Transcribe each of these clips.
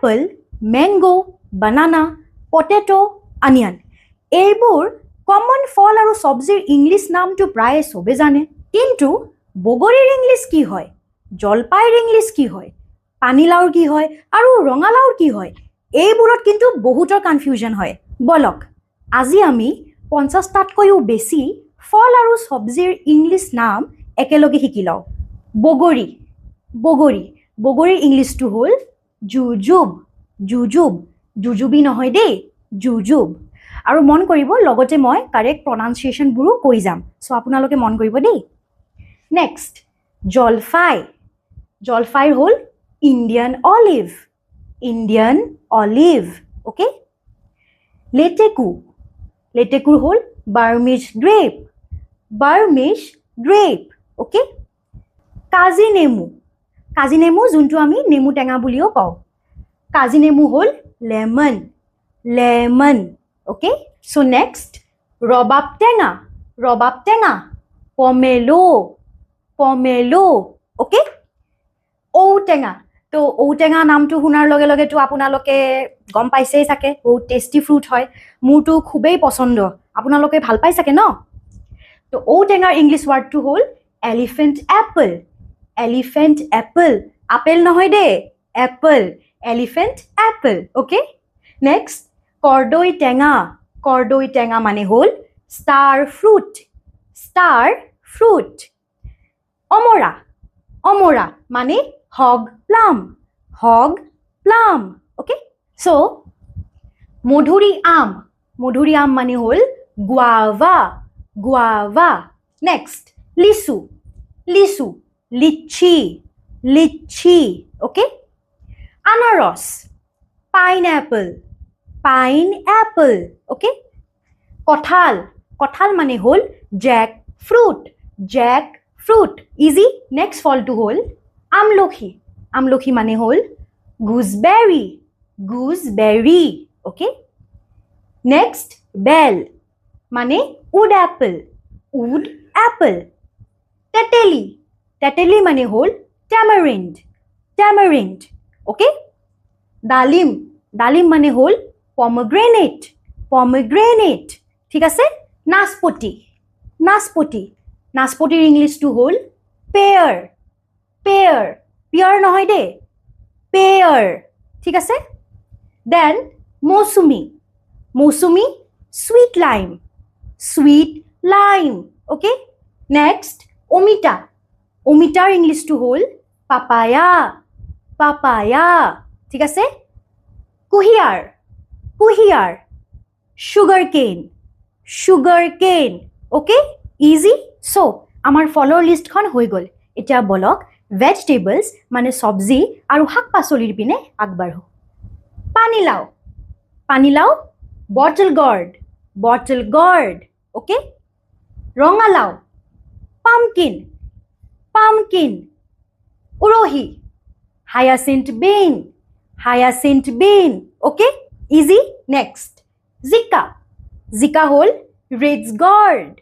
Apple, mango, banana, potato, onion, এইবোৰ common ফল আৰু চব্জিৰ ইংলিছ নামটো প্ৰায় চবে জানে। কিন্তু বগৰীৰ ইংলিছ কি হয়, জলপাইৰ ইংলিছ কি হয়, পানীলাওৰ কি হয় আৰু ৰঙালাওৰ কি হয়, এইবোৰত কিন্তু বহুতৰ কনফিউজন হয়। বলক, আজি আমি 50টাতকৈও বেছি ফল আৰু চব্জিৰ ইংলিছ নাম একেলগে শিকি লওঁ। বগৰী। বগৰী, বগৰীৰ ইংলিছটো হ'ল জুজুব। জুজুব, জুজুবি নহয় দেই, জুজুব। আৰু মন কৰিব, লগতে মই কাৰেক্ট প্ৰনাউন্সিয়েশ্যনবোৰো কৈ যাম। চ' আপোনালোকে মন কৰিব দেই। নেক্সট, জলফাই। জলফাইৰ হ'ল Indian olive, Indian olive, okay. লেটেকু। লেটেকুৰ হ'ল Burmese grape, Burmese grape, okay. কাজি নেমু। কাজি নেমু, যোনটো আমি নেমু টেঙা বুলিও কওঁ, কাজি নেমু হ'ল lemon, lemon, okay. So next, ৰবাব টেঙা। ৰবাব টেঙা পমেলো, পমেলো, অ'কে। ঔটেঙা। তো ঔটেঙা নামটো শুনাৰ লগে লগেতো আপোনালোকে গম পাইছেই চাগে, বহুত টেষ্টি ফ্ৰুট হয়। মোৰতো খুবেই পচন্দ। আপোনালোকে ভাল পাই চাগে ন? তো ঔটেঙাৰ ইংলিছ ৱাৰ্ডটো হ'ল elephant apple, elephant apple. Apple নহয় দেই, apple, elephant apple, okay. Next, কৰ্দৈ টেঙা। কৰ্দৈ টেঙা মানে হ'ল ষ্টাৰ ফ্ৰুট, ষ্টাৰ ফ্ৰুট। অমৰা। অমৰা মানে hog plum, hog plum, okay. So মধুৰি আম। মধুৰি আম মানে হ'ল গুৱাভা, গুৱাভা। নেক্সট, লিচু। লিচু লিচি, লিচি, অ'কে। আনাৰস পাইনএপল, পাইনএপল, অ'কে। কঁঠাল। কঁঠাল মানে হ'ল Jack fruit, Jack fruit, easy. Next ফলটো হ'ল আমলখি। আমলখি মানে হ'ল গুজবেৰী, গুজবেৰী, অ'কে। নেক্সট, বেল মানে উড এপল, উড এপল। তেতেলী। তেতেলী মানে হ'ল টেমাৰিণ্ড, টেমাৰিণ্ড, অ'কে। ডালিম। ডালিম মানে হ'ল পমগ্ৰেনেট, পমগ্ৰেনেট, ঠিক আছে। নাচপতি। নাচপতি, নাচপতিৰ ইংলিছটো হ'ল পেয়াৰ, পেয়াৰ, পিয়াৰ নহয় দেই, পেয়াৰ, ঠিক আছে। দেন মৌচুমী। মৌচুমী sweet lime, sweet lime, okay. Next, অমিতা। অমিতাৰ ইংলিছটো হ'ল পাপায়া, পাপায়া, ঠিক আছে। কুঁহিয়াৰ। কুঁহিয়াৰ sugar cane, sugar cane, okay, easy. So আমাৰ ফলৰ লিষ্টখন হৈ গ'ল। এতিয়া বলক, ভেজিটেবলছ মানে চব্জি আৰু শাক পাচলিৰ পিনে আগবাঢ়ো। পানীলাও। পানীলাও bottle gourd, bottle gourd, okay. ৰঙালাও পামকিন, পামকিন। উৰহি hyacinth bean, hyacinth bean, okay, easy. Next, জিকা। জিকা হ'ল ridge gourd,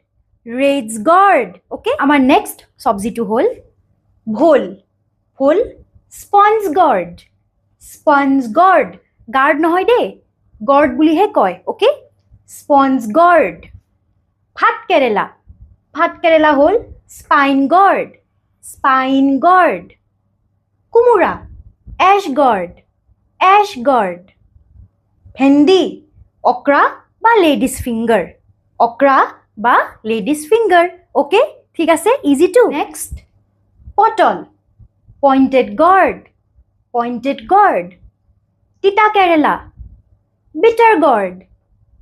ridge gourd, okay. আমাৰ নেক্সট চব্জিটো হ'ল ভোল। ভোল sponge gourd, sponge gourd, guard নহয় দেই, গৰ্ড বুলিহে কয়, অ'কে, স্পঞ্জ গৰ্ড। ভাত কেৰেলা। ভাত কেৰেলা হ'ল স্পাইন গৰ্ড, স্পাইন গৰ্ড। কোমোৰা এছ গৰ্ড, এছ গৰ্ড। ভেন্দি অক্ৰা বা লেডিজ ফিংগাৰ, অক্ৰা বা লেডিজ ফিংগাৰ, অ'কে, ঠিক আছে, ইজি টু। নেক্সট, পটল পইণ্টেড গৰ্ড, পইণ্টেড গৰ্ড। তিতা কেৰেলা বিটাৰ গৰ্ড,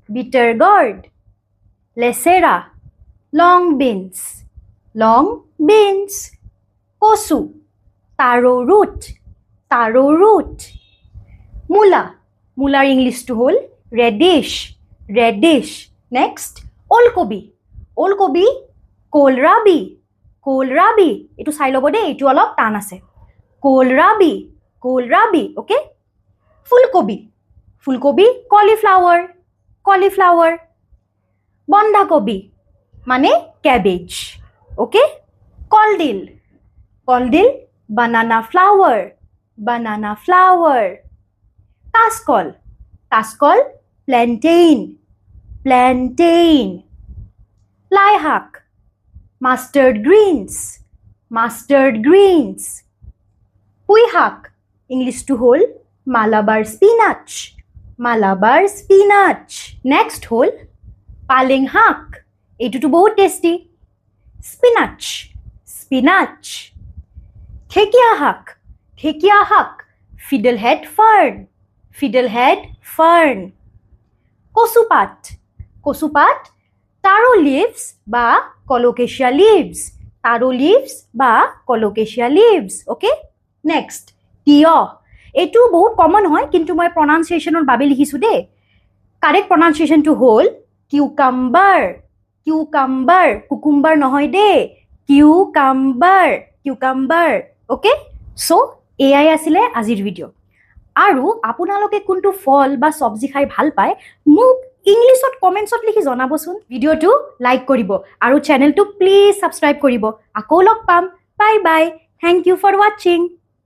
বিটাৰ গৰ্ড। লেচেৰা লং বিনছ, লং বিনছ। কচু টাৰো ৰুট, টাৰো ৰুট। মূলা। মূলাৰ ইংলিছটো হ'ল ৰেডিছ, ৰেডিছ। নেক্সট, ওলকবি। ওলকবি কোলৰাবি, কোলৰাবি। এইটো চাই ল'ব দেই, এইটো অলপ টান আছে। কোলৰাবি, কোলৰাবি, অ'কে। ফুলকবি। ফুলকবি কলিফ্লাৱাৰ, কলিফ্লাৱাৰ। বন্ধাকবি মানে কেবেজ, অ'কে। কলডিল। কলডিল বানানা ফ্লাৱাৰ, বানানা ফ্লাৱাৰ। কাচকল, কাচকল প্লেণ্টেইন, প্লেণ্টেইন। লাই শাক, মাষ্টাৰ্ড গ্ৰীণছ, মাষ্টাৰ্ড গ্ৰীণছ। পুই শাক ইংলিছটো হ'ল Malabar spinach, Malabar spinach. Next হ'ল পালেং শাক, এইটোতো বহুত টেষ্টি, স্পিনাচ, স্পিনাচ। ঢেকীয়া শাক, ঢেকীয়া শাক fiddle head fern, fiddle head fern. কচুপাত, কচুপাত টাৰো লিভছ বা কলোকেচিয়া লিভছ, টাৰো লিভছ বা কলোকেচিয়া লিভছ। অ'কে, নেক্সট তিয়হ, এইটো বহুত কমন হয়, কিন্তু মই প্ৰনাউন্সিয়েশ্যনৰ বাবে লিখিছোঁ দেই। কাৰেক্ট প্ৰনাউন্সিয়েশ্যনটো হ'ল কিউকাম্বাৰ, কিউকাম্বাৰ, কুকুম্বাৰ নহয় দেই, কিউকাম্বাৰ, কিউকাম্বাৰ। অ'কে, চ' এয়াই আছিলে আজিৰ ভিডিঅ'। আৰু আপোনালোকে কোনটো ফল বা চব্জি খাই ভাল পায়, মোক ইংলিছত কমেণ্টছত লিখি জনাবচোন। ভিডিঅ'টো লাইক কৰিব আৰু চেনেলটো প্লিজ ছাবস্ক্ৰাইব কৰিব। আকৌ লগ পাম। Bye bye, thank you for watching.